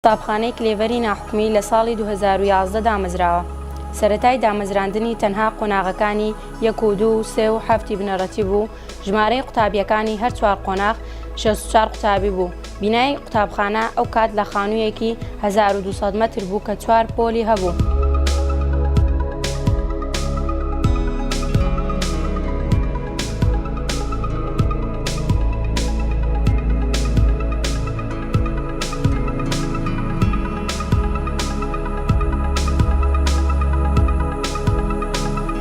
قوتابخانەی کلێڤەری ناحکومی لە ساڵی 2011 دامەزراوە. سەرەتای دامەزراندنی تەنها قۆناغەکانی یەک و دوو و سێ و حەفتی بنەڕەتی بوو، ژمارەی قوتابییەکانی هەر چوار قۆناغ 64 قوتابی بوو. بینای قوتابخانە ئەو کات لە خانوویەکی 1200 مەتر بوو کە چوار پۆلی هەبوو.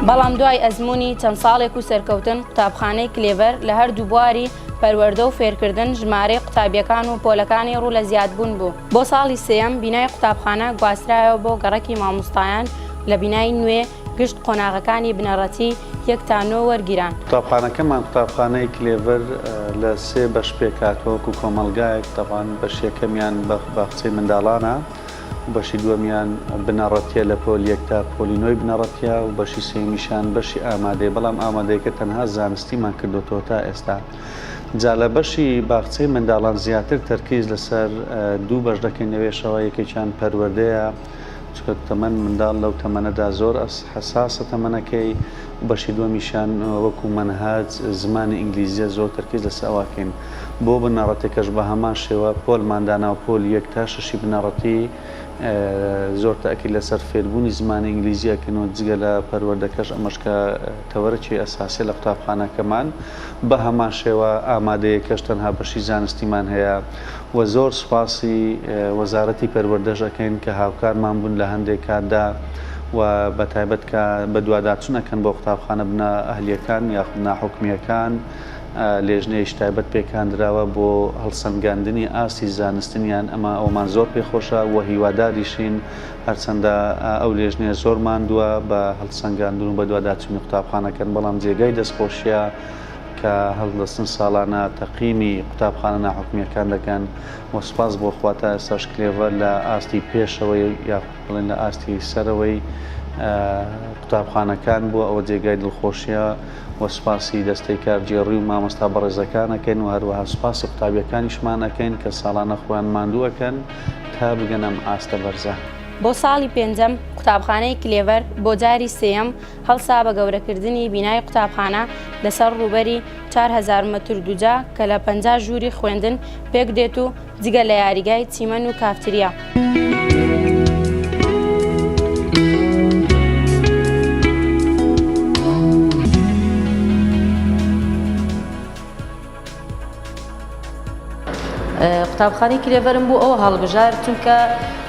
بەڵام دوای ئەزموونی چەند ساڵێک و سەرکەوتن قوتابخانەی کلێڤەر لە هەردوو بواری پەروەردە و فێرکردن ژمارەی قوتابیەکان و پۆلەکانی ڕوو لە زیادبوون بوو. بۆ ساڵی سێیەم بینای قوتابخانە گواسترایەوە بۆ گەڕەکی مامۆستایان لە بینای نوێ گشت قۆناغەکانی بنەڕەتی یەک تا نۆ وەرگیران. قوتابخانەکەمان قوتابخانەی کلێڤەر لە سێ بەش پێکهاتووە وەکو کۆمەڵگایەک، تەبعەن بەشی یەکەمیان باخچەی منداڵانە و بەشی دووەمیان بنەڕەتیە لە پۆل یەک تا پۆلی نۆی بنەڕەتیە و بەشی سێیەمیشیان بەشی ئامادەیە بەڵام ئامادەیەکە تەنها زانستیمان کردۆتەوە تا ئێستا جا لە بەشی باخچەی منداڵان زیاتر تەرکیز لەسەر دوو بەش دەکەین لەوێشەوە یەکێکیان پەروەردەیە چونکە تەمەن منداڵ لەو تەمەنەدا زۆر حەساسە تەمەنەکەی و بەشی دووەمیشیان وەکو مەنهەج زمانی ئینگلیزیە زۆر تەرکیز لەسەر ئەوە ئەکەین بۆ بنەڕەتێکەش بە هەمان شێوە پۆلمان داناوە پۆلی یەک تا شەشی بنەڕەتی زۆر تەئکید لەسەر فێربوونی زمانی ئینگلیزی ئەکەین و جگە لە پەروەردەکەش ئەمەش کە تەوەرەکی ئەساسیە لە قوتابخانەکەمان بە هەمان شێوە ئامادەیەکەش تەنها بەشی زانستیمان هەیە و زۆر سوپاسی وەزارەتی پەروەردەش ئەکەین کە هاوکارمان بوون لە هەندێک کاتدا و بە تایبەت کە بەدواداچون ئەکەن بۆ قوتابخانە بنە ئەهلیەکان یاخود ناحکومیەکان لێژنەیەکی تایبەت پێکهاندراوە بۆ هەڵسەنگاندنی ئاستی زانستنیان ئەمە ئەومان زۆر پێخۆشە و هیواداریشین هەرچەندە ئەو لێژنەیە زۆر ماندووە بە هەڵسەنگاندن و بەدواداچوونی قوتابخانەکان بەڵام جێگای دەستخۆشیە کە هەڵدەستن ساڵانە تەقیمی قوتابخانە ناحکومییەکان دەکەن و سوپاس بۆ خوا تا ئێستاش کلێڤەر لە ئاستی پێشەوەی یاخود بڵێن لە ئاستی سەرەوەی قوتابخانەکان بووە ئەوە جێگای دڵخۆشیە و سوپاسی دەستەی کارگێڕی و مامۆستا بەڕێزەکان ئەکەین و هەروەها سوپاسی قوتابیەکانیشمان ئەکەین کە ساڵانە خۆیان ماندوو ئەکەن تا بگەنە ئەم ئاستە بەرزە. بۆ ساڵی پێنجەم قوتابخانەی کلێڤەر بۆ جاری سێیەم هەڵسا بە گەورەکردنی بینای قوتابخانە لەسەر ڕووبەری 4000 مەتر دووجا کە لە 50 ژووری خوێندن پێکدێت و جگە لە یاریگای چیمەن و کافتریا. قوتابخانەی کلێڤەرم بۆ ئەوە هەڵبژارد چونکە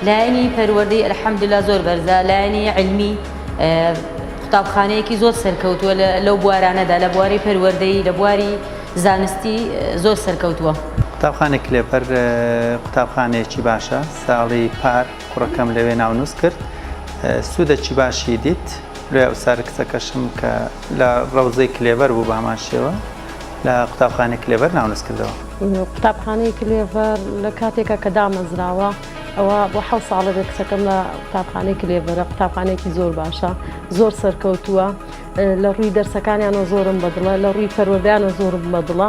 لایەنی پەروەردەی الحمدلله زۆر بەرزە لایەنی علمی قوتابخانەیەکی زۆر سەرکەوتووە لەو بوارانەدا لە بواری پەروەردەی لە بواری زانستی زۆر سەرکەوتووە. قوتابخانەی کلێڤەر قوتابخانەیەکی باشە ساڵی پار کوڕەکەم لەوێ ناونووس کرد سوودەکی باشی دیت لۆیە ئەوسار کچەکەشم کە لە ڕەوزەی کلێڤەر بوو بە هەمان شێوە لە قوتابخانەی کلێڤەر ناونووس کردەوە. قوتابخانەی کلێڤەر لە کاتێکا کە دامەزراوە ئەوە بۆ حەوت ساڵە بێ کچەکەم لە قوتابخانەی کلێڤەرە قوتابخانەیەکی زۆر باشە زۆر سەرکەوتووە لە ڕووی دەرسەکانیانەوە زۆرم بەدڵە لە ڕووی پەروەردەیانەوە زۆرم بەدڵە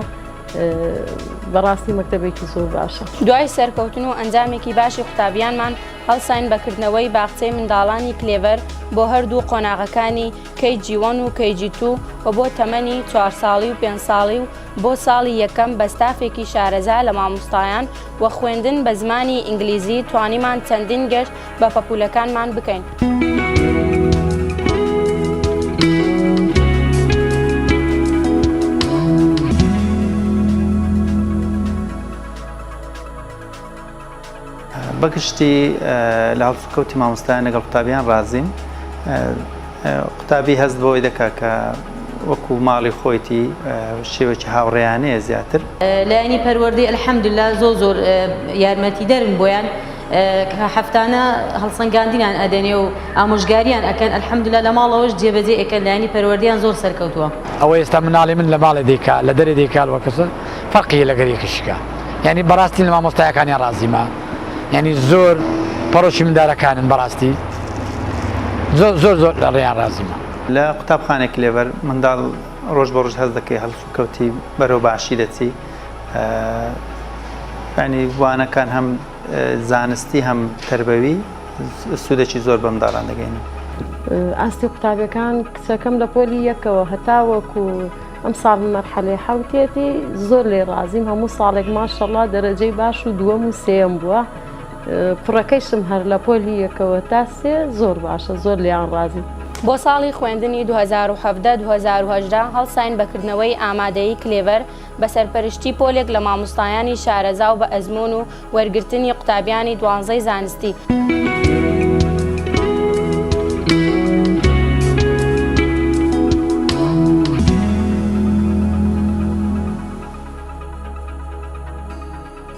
بەڕاستی مەکتەبێکی زۆر باشە. دوای سەرکەوتن و ئەنجامێکی باشی قوتابیانمان هەڵساین بە کردنەوەی باخچەی منداڵانی کلێڤەر بۆ هەردوو قۆناغەکانی KG one و KG two و بۆ تەمەنی چوار ساڵی و پێنج ساڵی و بۆ ساڵی یەکەم بە ستافێکی شارەزا لە مامۆستایان و خوێندن بە زمانی ئینگلیزی توانیمان چەندین گەشت بە پەپوولەکانمان بکەین. بەگشتی لە هەڵسوکەوتی مامۆستایان لەگەڵ قوتابیان ڕازیم قوتابی هەست بەوەی دەکا کە وەکو ماڵی خۆیتی شێوەکی هاوڕێیانەیە زیاتر. لایەنی پەروەردەی الحمدللە زۆر زۆر یارمەتیدەرن بۆیان کە هەفتانە هەڵسەنگاندنیان ئەدەنێ و ئامۆژگاریان ئەکەن الحمدللە لە ماڵەوەش جێبەجێ ئەکەن لایەنی پەروەردەیان زۆر سەرکەوتووە. ئەوە ئێستا مناڵی من لە ماڵێ دەیکا لە دەرێ دەیکا وەکەسە فەرقی هەیە لەگەر یەکیشیکا یانی بەڕاستی لە مامۆستایەکانیان ڕازیمە یانی زۆر پەڕۆشی مندارەکانن بەڕاستی زۆر زۆر زۆر لە ڕێیان ڕازیمە. لە قوتابخانەی کلێڤەر منداڵ ڕۆژ بە ڕۆژ هەست دەکەی هەڵسوکەوتی بەرەو باشی دەچی یانی وانەکان هەم. زانستی هەم تەربەوی سوودێکی زۆر بە منداڵان دەگەینن. ئاستی قوتابیەکان کچەکەم لە پۆلی یەکەوە هەتاوەکو ئەم ساڵ مەرحەلەی حەوتێتی زۆر لێ ڕازیم هەموو ساڵێک ماشەڵا دەرەجەی باش و دووەم و سێیەم بووە کوڕەکەیشم هەر لە پۆلی یەکەوە تا سێ زۆر باشە زۆر لێیان ڕازیم. بۆ ساڵی خوێندنی 2017 2018 هەڵساین بە کردنەوەی ئامادەیی کلێڤەر بە سەرپەرشتی پۆلێک لە مامۆستایانی شارەزا و بە ئەزموون و وەرگرتنی قوتابیانی دوانزەی زانستی.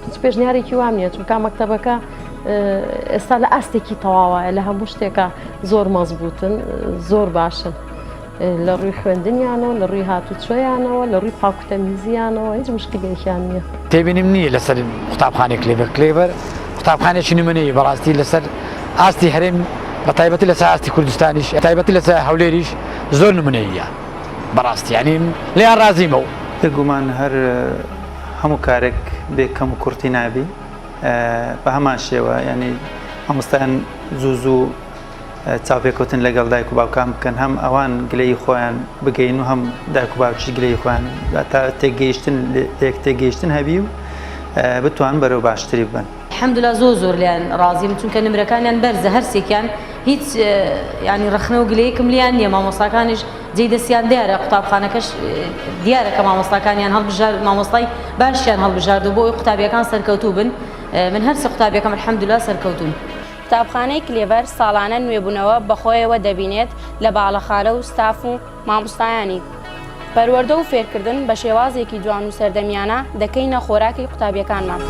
هیچ پێشنیارێکی وام نییە چونکە مەکتەبەکە ئێستا لە ئاستێکی تەواوایە لە هەموو شتێکە زۆر مەزبوتن زۆر باشن لە ڕووی خوێندنیانەوە لە ڕووی هاتوچۆیانەوە لە ڕووی پاکوتەمیزیانەوە هیچ مشکلێکیان نییە. تێبینیم نییە لەسەر قوتابخانەی کلێڤەر کلێڤەر قوتابخانێکی نمونەیی بەڕاستی لەسەر ئاستی هەرێم بە تایبەتی لەسەر ئاستی کوردستانیش تایبەتی لەسەر هەولێریش زۆر نمونەیە بەڕاستی یانی لێیان ڕازیمە و. بێگومان هەر هەموو کارێک بێ کەم و کوڕتی نابی بە هەمان شێوە ینی مامۆستایان زوو زوو چاوپێکەوتن لەگەڵ دایک و باوکان بکەن هەم ئەوان گلەیی خۆیان بگەین و هەم دایک و باوکیش گلەیی خۆیان تا تێگەیشتن لێک تێگەیشتن هەبی و بتوان بەرەو باشتری ببن. الحمدللە زۆر زۆر لێیان ڕازیم چونکە نمرەکانیان بەرزە هەرسێکیان هیچ یانی ڕەخنە و گلەیەکم لێیان نییە مامۆستاکانیش جێی دەستیان دیارە قوتابخانەکەش دیارە کە مامۆستاکانیان هەڵبژار مامۆستای باشیان هەڵبژاردو بۆ ئەوەی قوتابیەکان سەرکەوتوو بن من هەرسێ قوتابیەکەم الحمدللە سەرکەوتوون. قوتابخانەی کلێڤەر ساڵانە نوێبوونەوە بەخۆیەوە دەبینێت لە باڵەخانە و ستاف و مامۆستایانی. پەروەردە و فێرکردن بە شێوازێکی جوان و سەردەمیانە دەکەینە خۆراکی قوتابیەکانمان.